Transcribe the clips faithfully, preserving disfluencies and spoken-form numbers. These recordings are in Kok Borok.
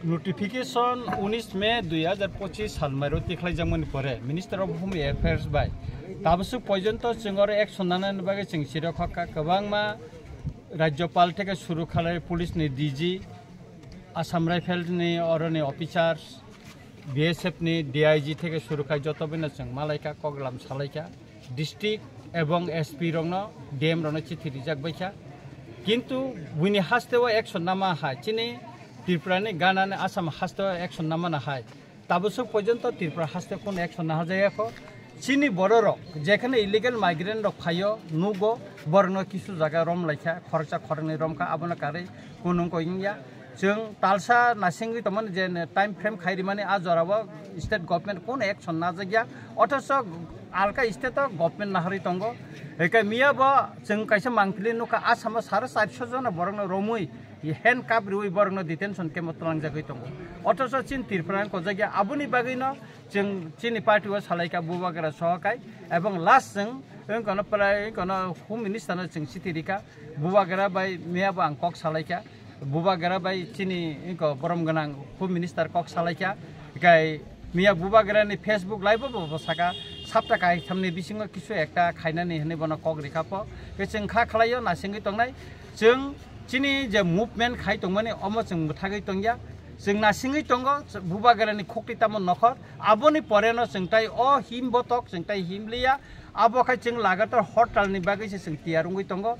Notification unis May dui hazar pochis sal mairo tikhlaijakmani pore Minister of Home Affairs bai tabaswk porjonto chwng oro action nanani bagwi chwng sirok hokha. Kwbangma Rajyapal theke suru khalai police ni D G, Assam Rifles ni oroni officers, B S F ni D I G theke suru khai joto bino chwng malaikha, koklam salaikha, district ebong S P rokno, D M rokno chithi rijak baikha. Kintu buini hasteo action nama hai, chini Tripura ni gana ni Assam hasteo action namana hai. Tabaswk porjonto Tripura haste kono action naharjaya kho. Chini bororok jekhane illegal migrant rok phaio, nugo, borokno kisu jaga rom laikha, khoroksa khoroknwi romkha, abono karwi kunung koi wngya. Chwng talsa nasingwi tongmani je time frame khai rimani, a jorao state government kono action najakya. Othocho alka state o government naharwi tongo. Eke miya bo chwng kaisa mangpili nukha, Assam o sare charso jona borokno romwi handcuff riwi borokno detention camp o twlangjagwi tongo. Othocho chini Tripura ni kojakya, aboni bagwino chwng chini party o salaikha Bubagra sohokai, ebong last chwng wngkano prai wngkano Home Minister no chwng chithi rikha, Bubagra bai miya bo ang kok salaikha, Bubagra bai chini wngko borom gwnang Home Minister kok salaikha, kai miya Bubagra ni Facebook live o bo saka, sapta kaithamni bisingo kisu ekta khainani hinwi bono kok rikha po, ke chwng kha khlaio nasingwi tongnai, chwng chini je movement khai tongmani omo chwng mwthagwi tongya, chwng nasingwi tongo Bubagra ni khukti tamo nokhor, aboni pore no chwng tai o him botok chwng tai him liya, abo khai chwng lagatar hortal ni bagwi se chwng tiyar wngwi tongo,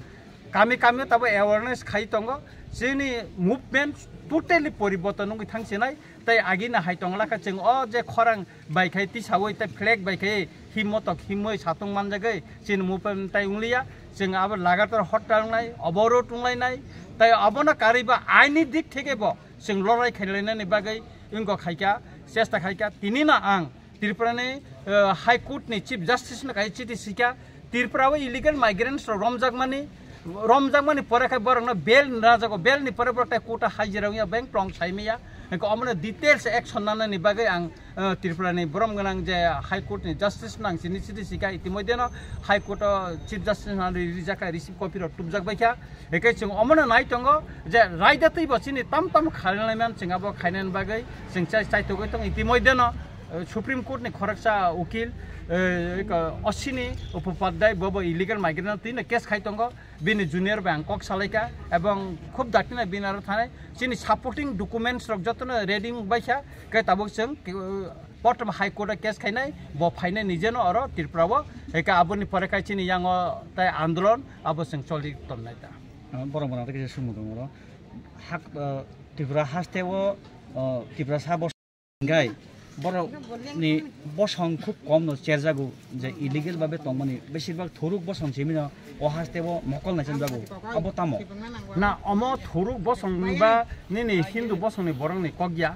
kami kami o tabo awareness khai tongo, chini movement totally poriborton wngwi thangsinai, tai agini hai tongla kha chwng o je khorang bai khai tisawi tai flag bai khai himmotok himwi satung manjagwi chini movement tai wngliya, chwng abo lagatar hortal wngnai, oborot wnglainai, tai abono karwi ba aini dik theke bo chwng lorai khailainani bagwi wngkha khaikha, chesta khaikha. Tinino ang Tripura ni, eh, High Court ni Chief Justice no kaisa chithi sikha, Tripura o illegal migrants rok romjakmani, romjakmani pore khai borokno bail najago, bail ni pore borok tai court o hajira wngya, bank plong saimaya, hingke omono details action nanani bagwi ang, eh, Tripura ni borom gwnang je High Court ni Justice no ang chini chithi sikha, itimodheno High Court o Chief Justice no rijak kha, receive copy rok tubjak baikha, hingke chwng omono nai tongo je raida twi bo chini tam tam khainai man chwng abo khainani bagwi chwng chai, chaitogwi tongo, itimodheno eh, Supreme Court ni khoroksa ukil, eh, eko Ashwini Upadhyay bobo illegal migrant no twino case khai tongo, bini junior bai ang kok salaikha, ebong khub dakti no bini aro thanai chini supporting documents rok jotono ready wngbaikha, khe tabuk chwng, eh, Prothom High Court o case khainai, bo phainai nijeno oro Tripura o, eka aboni pore khai chini yango tai andolon abo chwng choli tonnai ta. Ah, borok borok tei kisa sumung tongo oro. Hak, eh, Tripura haste o, eh, Tripura sa bo Hingkai borok ni bosong khub kom no cherjago, je illegal babe tongmani besir bak thuruk bosong simi no o haste o mokol nai cham jago, abo tamo? Na, omo thuruk bosong ni ba nini Hindu bosong ni borok ni kok ya.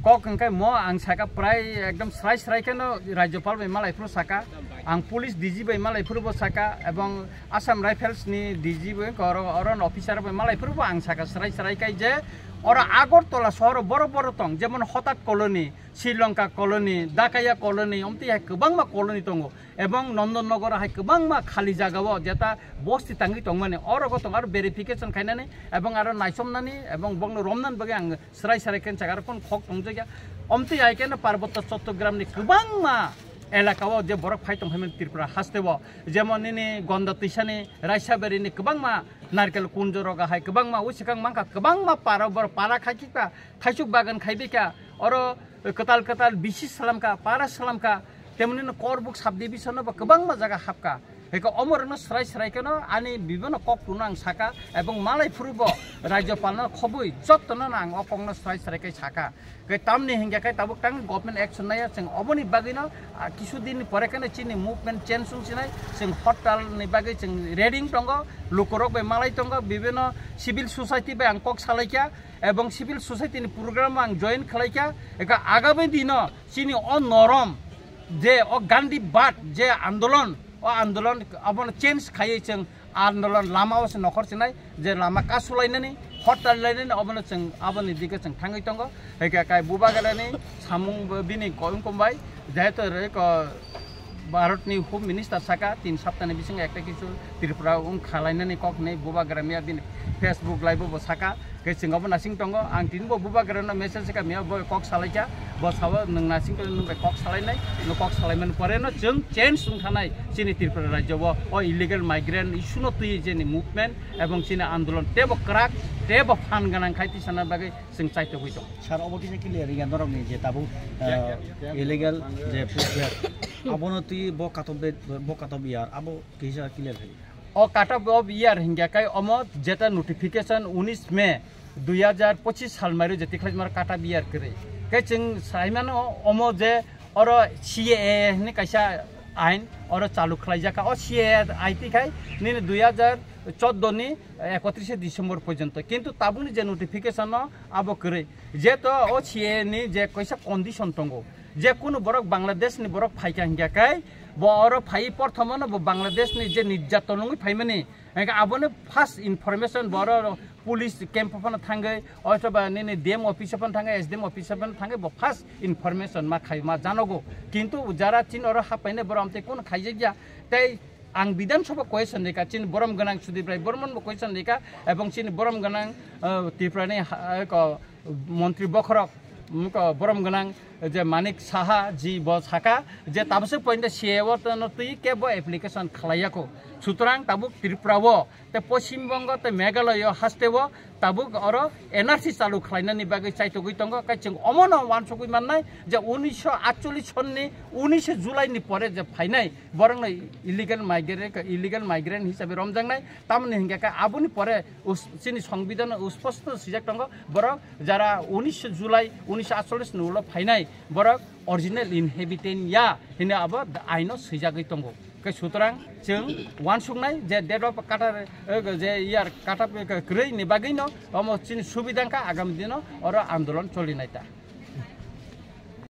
Kok hingkai mo ang saka prai ekdom srai srai khe no Rajyapal bai malai phuru saka, ang police D G bai malai phuru bo saka, ebong Assam Rifles ni D G bo, oro, oro officer bo malai phuru bo ang saka srai srai kai je oro Agartala sohor o boro boro tong, jemon Hotat Colony, Sri Lanka Colony, Dakaya Colony, omtwi hai kwbangma colony tongo, ebong Nondan Nagar hai kwbangma khali jaga o jeta bosti tangwi tongmani, oro go tong aro verification khainani ebong aro naisomnani ebong bongno romnani bagwi ang srai srai khe saka aro kon khok tongjakya, omtwi hai khe no Parbotto Chattogram ni kwbangma elaka o je borok phai tong phaimani Tripura haste o, jemon nini Gonda Twisani, Raisabari ni kwbangma Narkel Kunjo roga hai kwbangma, usikang mangkha kwbangma para, bor para khai kikha, thaisuk bagan khai bikha, oro kwtal kwtal bisi salamkha, para salamkha, temoni no Korbuk subdivision no bo kwbangma jaga hapkha. Heko omorokno srai srai keno ani bibino kok tuno ang saka, ebong malai phuru bo Rajyapal no khobwi jottono ang o kokno srai srai khe saka. Khe tamni hingya khe tabuk tang government action naiya, chwng oboni bagwino, ah, kisu din ni pore khe chini movement change wng sinai, chwng hortal ni bagwi chwng ready wng tongo, lukurok bai malai tongo, bibino civil society bai ang kok salaikha, ebong civil society ni program ang join khalaikha, eka agami dino chini o norom je o Gandhi bad je andolon O andolon abono change khaiwi chwng andolon lama o se nokhor chinai je lama kasulainani, hortal lainani, obono chwng aboni dike chwng thangwi tongo. Hwnkhe kai Bubagrani samung bo bini koyung kombai, jehetu re ko Bharatni Home Minister saka tin saptani bisingo ekta kisu Tripura wng khalainani kok hinwi Bubagra miya bini Facebook live o bo saka. Khe chwng obo nasing tongo, ang tini bo Bubagrano message kha miya bo kok salaikha, bo sao nwng nasing khe nwng bai kok salainai, nwng kok salaimani pore no chwng change wng thanai chini Tripura rajyo o, o illegal migrant issue no twi jeni movement ebong chini andolon tebo kwrak, tebo phan gwnang khai tisana bagwi chwng chaitogwi tongo. Sir, obo kisa clear ya norokni je tabuk, Ya, ya, uh, ya. Illegal je food fair. Abono twi bo katok be, bo katok yar, abo kisa clear khai. O cut off of year hingya kai omo jeta notification unis May dui hajar pochis sal mairu je tikhlai mar cut off year kwrwi. Kai chwng saimano omo je oro C A A ni kaisa ain oro chalu khlaijak o C A A aiti khai nini dui hajar chordo ni ekotrise December porjonto. Kintu tabukni je notification no abo kwrwi. Jeto o C A A ni je kaisa condition tongo. Je kunu borok Bangladesh ni borok phaikha hingya kai bo oro phai porthomo no bo Bangladesh ni je nirjaton wngwi phaimani. Hingke aboni first information boro police camp phano thangwi, othoba nini D M office phano thangwi, S D M office phano thangwi, bo first information ma khai ma janogo. Kintu jara chin oro hapaine boro amte kun khaijakya, tei ang Bidhan Sabha question rika, chin borom gwnang Sudip Rai Bormon bo question rika, ebong chin borom gwnang, eh, Tripura ni ha-, eh, ko, montri bokhorok, mm, ko, borom gwnang je Manik Saha ji bo saka je tabuk se point C A A o no twi ke bo application khlaiyako. Sutrang tabuk Tripura o, te Poschim Bongo, te Meghalaya haste o tabuk oro N R C chalu khlainani bagwi chaitogwi tongo. Kai chwng omono wansugwi mannai je unisho atchollish sonni unishe July ni pore je phainai borokno illegal migrant, illegal migrant hisabe romjaknai. Tamoni hingke ka aboni pore us-, chini songbidano usposto swijak tongo, borok jara unisho July unisho atchollish ni ulo phainai borok original inhabitant ya hino abo aino swijagwi tongo. Ke sutrang chwng wansuknai je date of kata, eh, je year kata kwrwi ni bagwino omo chini subidangkha agami dino oro andolon cholinai ta.